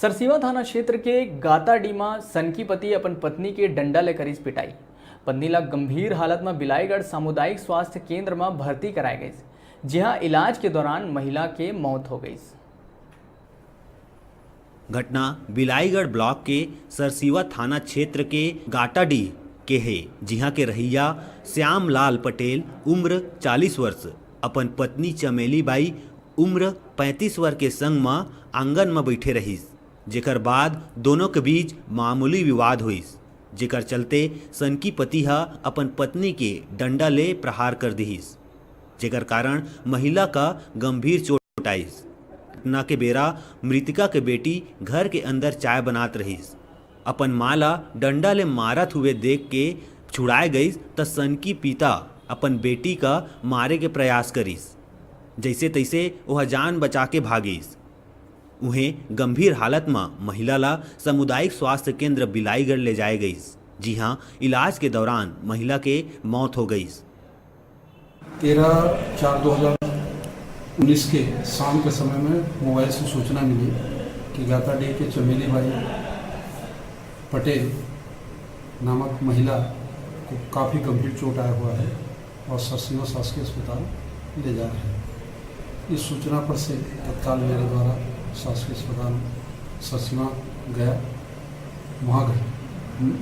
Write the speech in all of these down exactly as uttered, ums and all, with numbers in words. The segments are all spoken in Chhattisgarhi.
सरसीवा थाना क्षेत्र के गाताडीह म सनकी पति अपन पत्नी के डंडा ले करिस पिटाई। पत्नी ला गंभीर हालत म बिलाईगढ़ सामुदायिक स्वास्थ्य केंद्र म भर्ती कराए गइस, जिहां इलाज के दौरान महिला के मौत हो गइस। घटना बिलाईगढ़ ब्लॉक के सरसीवा थाना क्षेत्र के गाताडीह के हे, जिहां के रहइया श्यामलाल पटेल, उम्र चालीस वर्ष, अपन पत्नी चमेली बाई, उम्र पैंतीस वर्ष के संग म आंगन म बइठे रहिस, जेकर बाद दोनों के बीच मामूली विवाद होइस, जेकर चलते सनकी पति ह अपन पत्नी के डंडा ले प्रहार कर दिहिस, जेकर कारण महिला का गंभीर चोट आइस। घटना के बेरा मृतका के बेटी घर के अंदर चाय बनात रहिस। अपन मां ला डंडा ले मारत हुए देख के छुड़ाए गइस, त सनकी पिता अपन बेटी का मारे के प्रयास करिस। जइसे तइसे ओह जान बचा के भागिस। उहें, गंभीर हालत म महिला ला सामुदायिक स्वास्थ्य केंद्र बिलाईगढ़ ले जाए गइस, जिहां इलाज के दौरान महिला के मौत हो गइस। तेरह चार दो हज़ार उन्नीस के शाम के समय में मोबाइल से सूचना मिली कि गाताडीह के चमेली बाई पटेल नामक महिला को काफ़ी गंभीर चोट आया हुआ है और सरसीवा शासकीय अस्पताल ले जा रहे हैं। इस सूचना पर से तत्काल मेरे द्वारा शासकीय अस्पताल सरसीवा गया। वहाँ गए,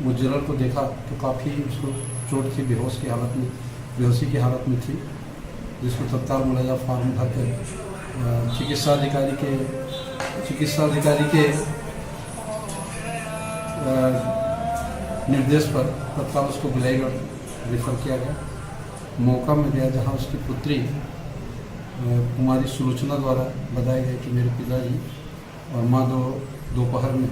मुज्जरल को देखा तो काफ़ी उसको चोट थी, बेहोश की हालत में, बेहोशी की हालत में थी, जिसको तत्काल मुलाजा फार्म भर कर अ, चिकित्सा अधिकारी के चिकित्सा अधिकारी के अ, निर्देश पर तत्काल उसको बिलाईगढ़ रेफर किया गया। मौका में गया जहाँ उसकी पुत्री अ, कुमारी सुलोचना द्वारा बताया गया कि मेरे पिताजी और माँ दो दोपहर में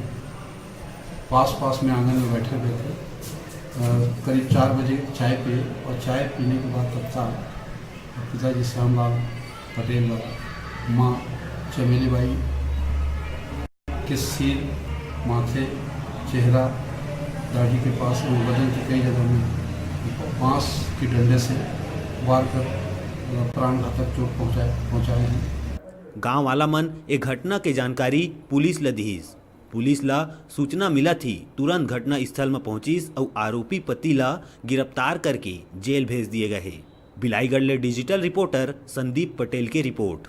पास पास में आंगन में बैठे हुए थे। अ, करीब चार बजे चाय पिए और चाय पीने के बाद तत्काल पिताजी श्यामलाल पटेल व माँ चमेली बाई के सिर, माथे, चेहरा, दाढ़ी के पास और बदन के कई जगह में बांस के डंडे से वार कर प्राण घातक चोट पहुंचाए पहुंचाए हैं। गांव वाला मन ए घटना के जानकारी पुलिस ल दिहिस। पुलिस ल सूचना मिलत ही तुरंत घटना स्थल म पहुंचिस अउ आरोपी पति ल गिरफ्तार करके जेल भेज दिए गए हे। बिलाईगढ़ ले डिजिटल रिपोर्टर संदीप पटेल के रिपोर्ट।